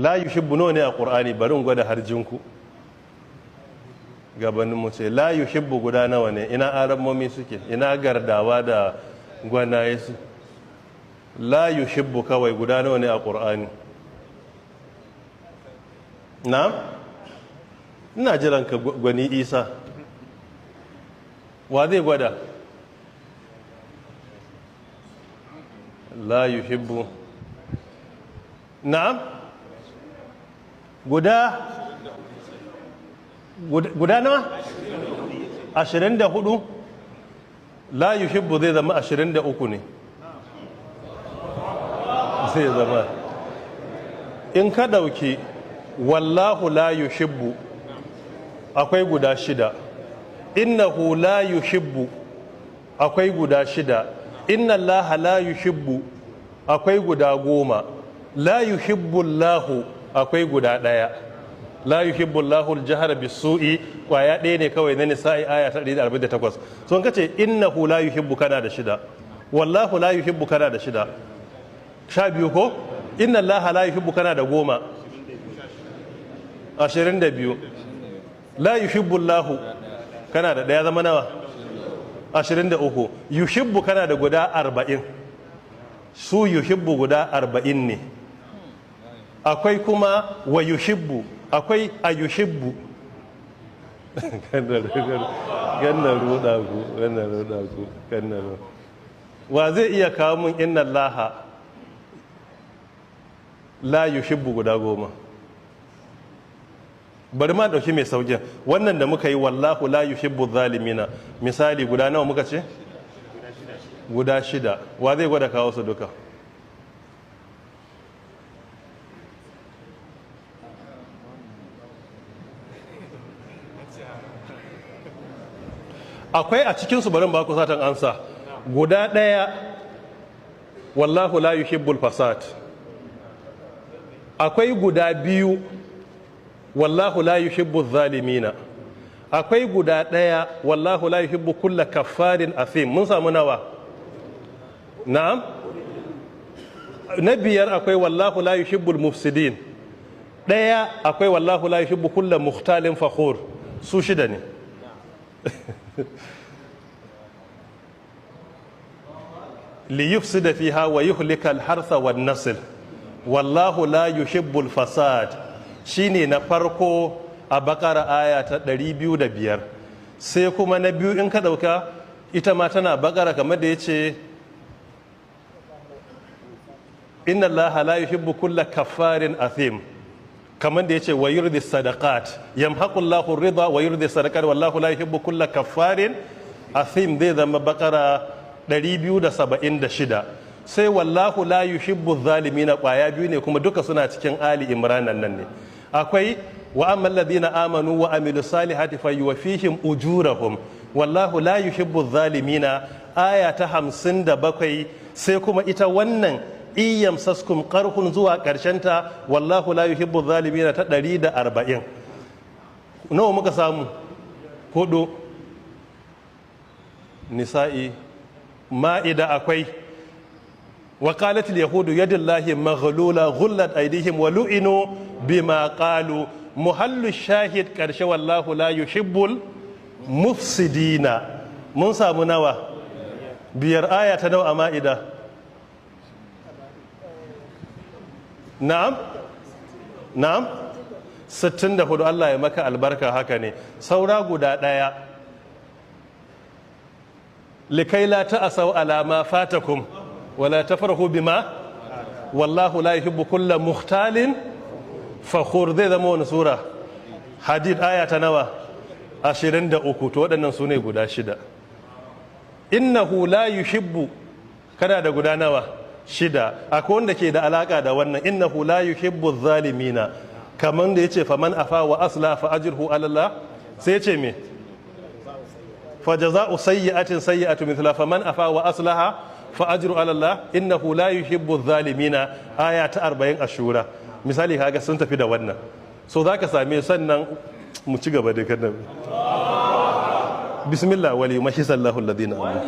La yuhibbu nawa ne a Qur'ani? Bari in gwada harjinku gabanin mu ce la yuhibbu guda nawa ne? Ina aramomi suke? Ina gardawa da gwanaye su? La yuhibbu kawai guda nawa ne a Qur'ani? Na ina jiran ka, gwani Isa. Wa zai gwada la yuhibbu? Na'am, guda nawa? 24. La yuhibbu zai zama 23 ne zai zama. In ka dauki wallahu la yuhibbu, akwai guda shida. Innahu la yuhibbu, akwai guda shida. Inna Allaha la yuhibbu, akwai guda 10. La yuhibbu Allahu, akwai guda ɗaya. La yuhibbu Allahu al-jahra bis-su'i kwaya ɗaya ne kawai, na Nisa'i aya ta 148. So in kace innahu la yuhibbu, kana da shida. Wallahu la yuhibbu, kana da shida, 12 ko? Inna Allaha la yuhibbu, kana da 10, 22. La yuhibbu Allahu, kana da ɗaya, zama nawa? 23. Yuhibbu kana da guda 40. Su yuhibbu guda 40 ne. Akwai kuma wa yuhibbu, akwai a yuhibbu. Ganna ruda ku, ganna ruda ku, ganna. Wa zai iya kawo mun inna Allaha la yuhibbu guda 10? Bari ma dauki mai saukin wannan da muka yi, wallahu la yuhibbu zalimina. Misali, guda nawa muka ce? Guda shida. Wa zai gwada kawo su duka? Akwai a cikinsu, barin ba ku satan ansa guda ɗaya, wallahu la yuhibbul fasad. Akwai guda biyu, wallahu la yuhibbu zalimina. Akwai guda ɗaya, wallahu la yuhibbu kulla kaffarin athim. Mun samu nawa? Na'am, na biyar akwai wallahu la yuhibbul mufsidin. Ɗaya akwai wallahu la yuhibbu kulla mukhtalin fakhur. Su shida ne. Li yufsida fiha wa yuhlika al-hartha wan nasl, wallahu la yuhibbul fasad, shine na farko a Bakara aya ta 205. Sai kuma na biyu, in ka dauka, ita ma tana Bakara, kamar da yace inna Allaha la yuhibbu kulla kaffarin athim, kamar da yace wa yurdi sadaqat, yamhaqu Allahu riba wa yurdi sadaqat, wallahu la yuhibbu kulla kaffarin athim, zai zama Bakara 276. Sai wallahu la yuhibbu zalimina kwaya biyu ne, kuma duka suna cikin Ali Imran nan ne. Akwai wa ammal ladina amanu wa amilu salihati fayuwaffihim ujurahum wallahu la yuhibbu zalimina, aya ta 57. Sai kuma ita wannan iyam saskum qarhun zuwa karshen ta, wallahu la yuhibbu zalimina, ta 140. Nawa muka samu? Hudu. Nisa'i, Ma'ida akwai وقالت اليهود يد الله مغلولة غلت أيديهم ولعنوا بما قالوا. محل الشاهد كرش والله لا يحب المفسدين. Mun samu nawa? Biyar. Aya ta nawa a Ma'ida? Na'am, na'am, 64. Allah ya maka albarka, haka ne. Saura guda ɗaya, likai la ta'asau ala ma fatakum wala tafrahu bima wallahu la yuhibbu kulla mukhtalin fakhur. Zai zama wani sura? Hadid, aya ta nawa? 23. To waɗannan su ne guda shida. Innahu la yuhibbu, kana da guda nawa? Shida. Akwai wanda ke da alaka da wannan, innahu la yuhibbu zalimina, kaman da yace faman afa wa asla fa ajruhu ala Allah. Sai yace me? Fa jaza'u sayyi'atin sayyi'atu mithla, faman afa wa aslaha fa ajru ala Allah, innahu la yuhibbu zalimina, aya ta 40 Ashura. Misali, kaga sun tafi da wannan, so zaka same. Sannan mu ci gaba da kan. Bismillah, wali mashi sallahu alladhina amanu.